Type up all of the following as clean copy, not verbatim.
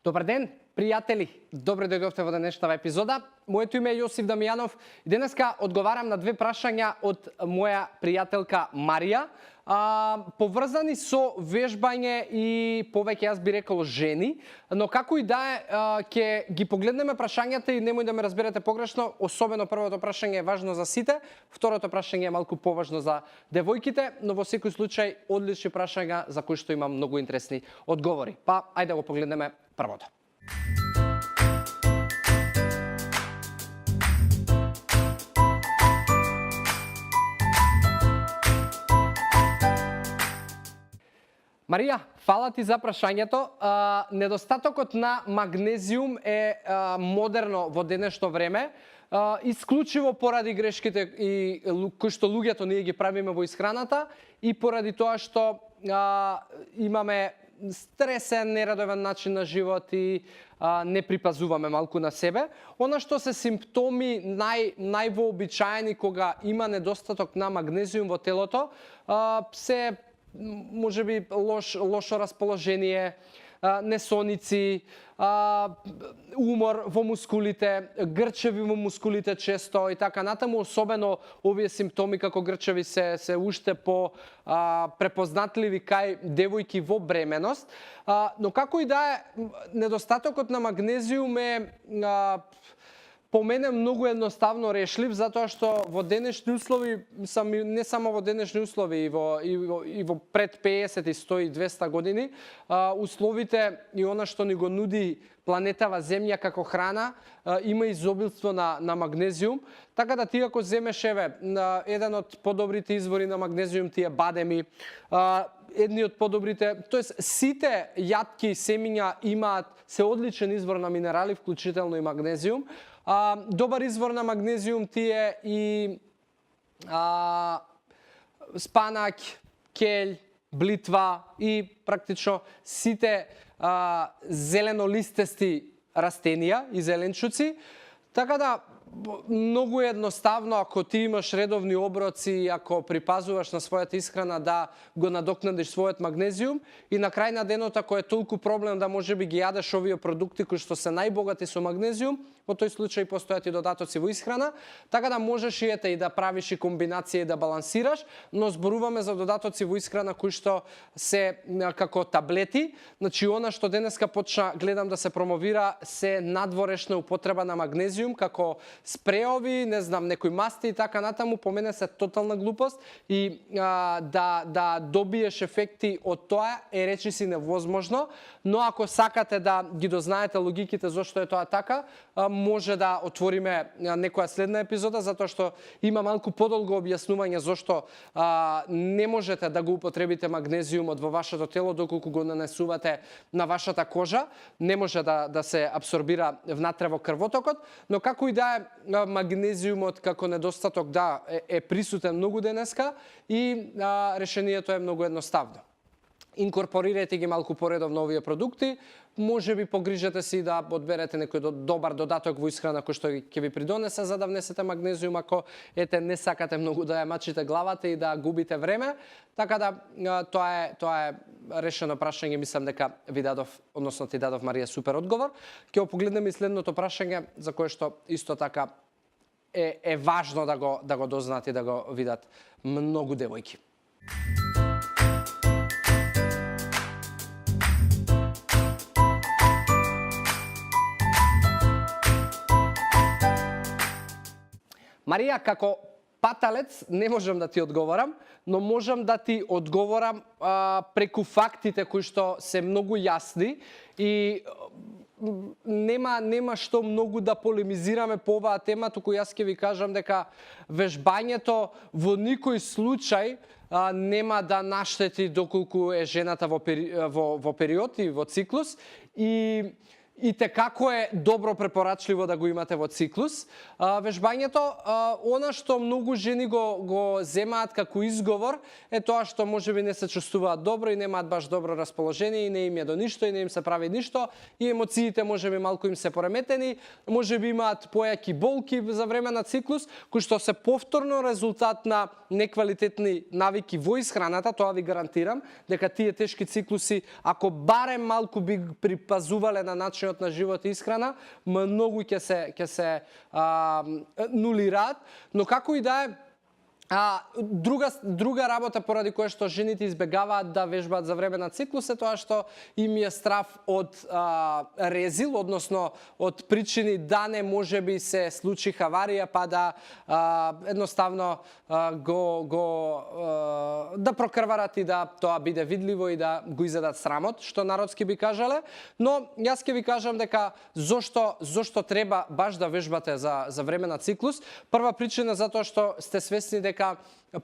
Добар ден, пријатели! Добре дојдовте во денешната епизода. Моето име е Јосиф Дамјанов и денеска одговарам на две прашања од моја пријателка Марија, поврзани со вежбање и повеќе јас би рекол жени, но како и да е, ќе ги погледнеме прашањата и немој да ме разберете погрешно, особено првото прашање е важно за сите, второто прашање е малку поважно за девојките, но во секој случај одлични прашања за кои што имам многу интересни одговори. Па, ајде да го погледнеме првото. Марија, фала ти за прашањето. Недостатокот на магнезиум е модерно во денешно време, исклучиво поради грешките и кои што луѓето ние ги правиме во исхраната и поради тоа што имаме стресен, нерадовен начин на живот и не припазуваме малку на себе. Она што се симптоми највообичаени кога има недостаток на магнезиум во телото, се можеби лошо расположение, несоници, умор во мускулите, грчеви во мускулите често и така натаму, особено овие симптоми како грчеви се уште по препознатливи кај девојки во бременост, но како и да е, недостатокот на магнезиум е по мене многу едноставно решлив, затоа што во денешни услови, не само во денешни услови, и во пред 50, 100 и 200 години, условите и она што ни го нуди планетава Земја како храна, има изобилство на магнезиум, така да ти ако земеш еден од подобрите извори на магнезиум тие бадеми, едни од подобрите, тоест сите јатки семиња имаат се одличен извор на минерали, вклучително и магнезиум. Добар извор на магнезиум ти е и спанак, келј, блитва и практично сите зеленолистести растенија и зеленчуци. Така да, многу едноставно, ако ти имаш редовни оброци, ако припазуваш на својата исхрана да го надокнадиш својот магнезиум и на крај на денот, ако е толку проблем да можеби ги јадеш овие продукти кои што се најбогати со магнезиум, во тој случај постојат и додатоци во исхрана, така да можеш и да правиш и комбинација и да балансираш, но зборуваме за додатоци во исхрана кои што се како таблети. Значи, она што денеска почна, гледам да се промовира, се надворешна употреба на магнезиум, како спреови, не знам, некои масти и така натаму, по мене се тотална глупост и да добиеш ефекти од тоа е речиси невозможно, но ако сакате да ги дознаете логиките зошто е тоа така, може да отвориме некоја следна епизода, затоа што има малку подолго објаснување зошто не можете да го употребите магнезиумот во вашето тело доколку го нанесувате на вашата кожа, не може да се абсорбира внатре во крвотокот, но како и да е, магнезиумот како недостаток е присутен многу денеска и решението е многу едноставно. Инкорпорирајте ги малку поредовно овие продукти, може би погрижете си да одберете некој добар додаток во исхрана кој што ќе ви придонесе за да внесете магнезиум ако не сакате многу да ја мачите главата и да губите време. Така да тоа е решено прашање, мислам дека ви дадов, односно ти дадов Марија супер одговор. Ќе го погледнеме и следното прашање за кое што исто така е важно да го дознаат и да го видат многу девојки. Марија, како паталец не можам да ти одговорам, но можам да ти одговорам преку фактите кои што се многу јасни и нема што многу да полемизираме по оваа тема, туку јас ќе ви кажам дека вежбањето во никој случај нема да наштети доколку е жената во период и во циклус и те како е добро препорачливо да го имате во циклус. Вежбањето, она што многу жени го земаат како изговор е тоа што можеби не се чувствуваат добро и немаат баш добро расположение и не им е до ништо и не им се прави ништо и емоциите можеби малку им се пореметени, можеби имаат појаки болки за време на циклус, кои што се повторно резултат на неквалитетни навики во исхраната, тоа ви гарантирам, дека тие тешки циклуси, ако барем малку би припазувале на начинот на живот и исхрана, многу ќе се нулираат, но како и да е, друга работа поради која што жените избегаваат да вежбаат за време на циклус е тоа што им е страф од резил, односно од причини да не можеби се случи хаварија, па да едноставно да прокрварат и да тоа биде видливо и да го изедат срамот, што народски би кажале. Но јас ќе ви кажам дека зошто треба баш да вежбате за време на циклус. Прва причина затоа што сте свесни дека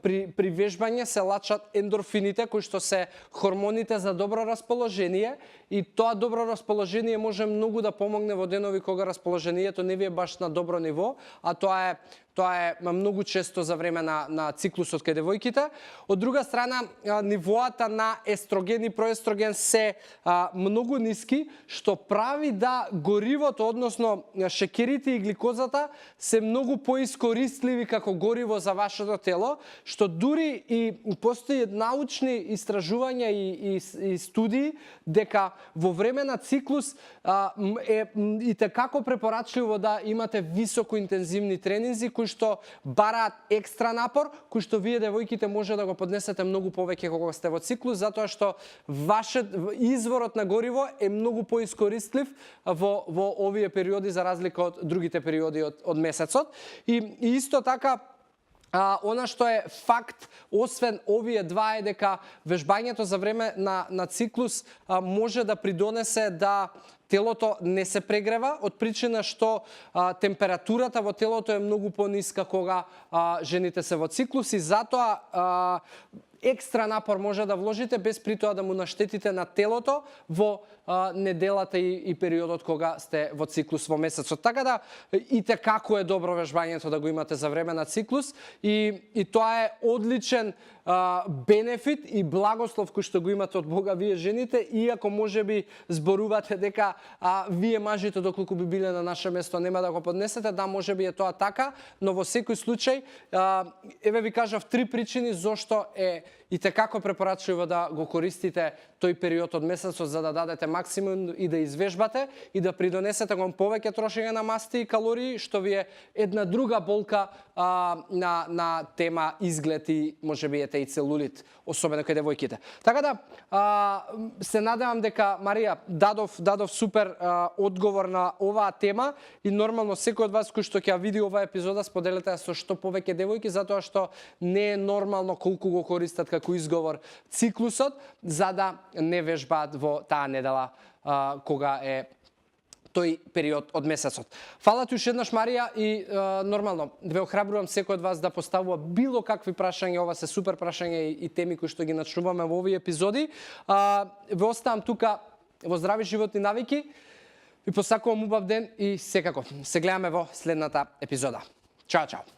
при вежбање се лачат ендорфините, кои што се хормоните за добро расположение, и тоа добро расположение може многу да помогне во денови кога расположението не ви е баш на добро ниво, а тоа е многу често за време на циклусот кај девојките. Од друга страна, нивоата на естроген и проестроген се многу ниски, што прави да горивото, односно шеќерите и гликозата, се многу поискористливи како гориво за вашето тело, што дури и постои научни истражувања и студии дека во време на циклус е и како препорачливо да имате високо интензивни тренинзи кои што бараат екстра напор, кои што вие девојките може да го поднесете многу повеќе кога сте во циклус, затоа што изворот на гориво е многу поискористлив во овие периоди за разлика од другите периоди од месецот. И исто така, она што е факт, освен овие два, е дека вежбањето за време на циклус може да придонесе да телото не се прегрева, од причина што температурата во телото е многу пониска кога жените се во циклус и затоа екстра напор може да вложите без при тоа да му наштетите на телото во неделата и периодот кога сте во циклус во месецот. Така да и како е добро вежбањето да го имате за време на циклус и тоа е одличен бенефит и благослов кој што го имате од Бога вие жените, иако можеби зборувате дека вие мажите доколку би биле на наше место нема да го поднесете, да можеби е тоа така, но во секој случај еве ви кажав 3 причини зошто е и како препорачливо да го користите тој период од месецот за да дадете максимум и да извежбате и да придонесете кон повеќе трошење на масти и калории, што ви е една друга болка на тема изглед и можеби ете и целулит, особено кај девојките. Така да се надевам дека Марија дадов супер одговор на оваа тема и нормално секој од вас кој што ќе ја види оваа епизода споделете со што повеќе девојки, затоа што не е нормално колку го користат како изговор циклусот за да не вежбаат во таа недела кога е тој период од месецот. Фала ти уште еднаш, Марија, и нормално ве охрабрувам секој од вас да поставува било какви прашања, ова се супер прашања и теми кои што ги начнуваме во овие епизоди. Ве оставам тука во здрави животни навики. Ви посакувам убав ден и секако се гледаме во следната епизода. Чао, чао.